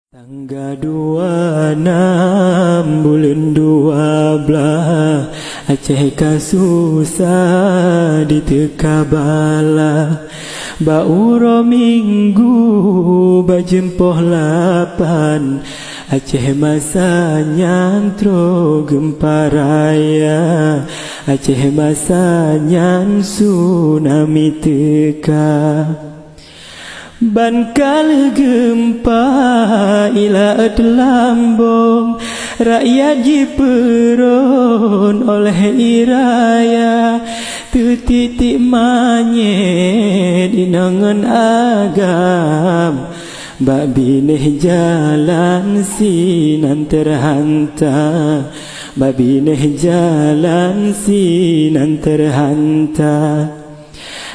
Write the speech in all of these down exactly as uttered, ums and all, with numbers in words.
Tangga dua nam buleuen dua blaih, Aceh ka susah diteuka bala. Bak uroe Minggu bak jeuem poh lapan, Aceh masa nyan troh geumpa raya, Aceh masa nyan tsunami teuka. Ban ka lheueh geumpa i laôt Lambong, rakyat jipeuron óh lhée ie raya. Teutiek-tiek manyét inong ngon agam, bak binéh jalan sinan teuhanta, bak binéh jalan sinan teuhanta.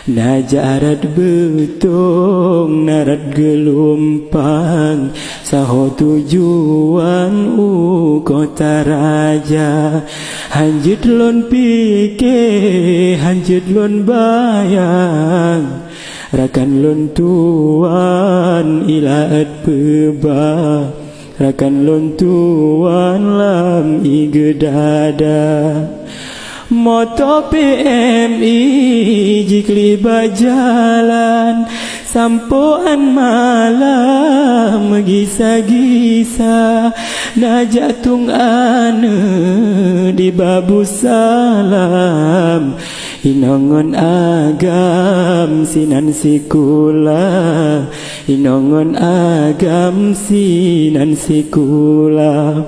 Na jak rot beutông, na rot geulumpang, saho tujuan u kota raja. Hanjeuet lôn pike, hanjeuet lôn bayang, rakan lôn tuan i laôt peuba, rakan lôn tuan lam ie geudada. Moto P M I jiklik bak jalan, sampoe án malam meugisa-gisa. Na jak tueng aneuk di Babussalam, inong ngon agam sinan sikula, inong ngon agam sinan sikula.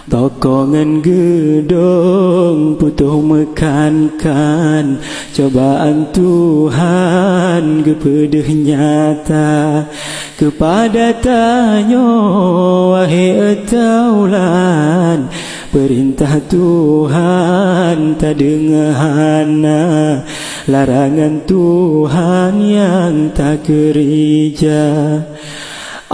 Toko ngon geudong putôh meukan-kan, cobaan Tuhan geupeudeuh nyata. Keupada tanyoe, wahé taulan, peurintah Tuhan tadeungoe hana, larangan Tuhan nyang takeurija.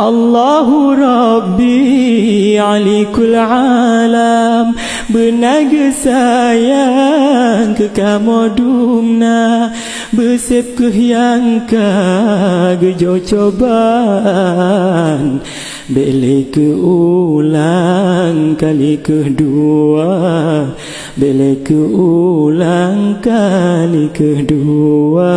Allahu Rabbi Alikul Alam, beuna geusayang keu kamoe dumna, beuseb kheueh nyang ka geujok cobaan. Bék lé keu ulang kali keudua, bék lé keu ulang kali keudua.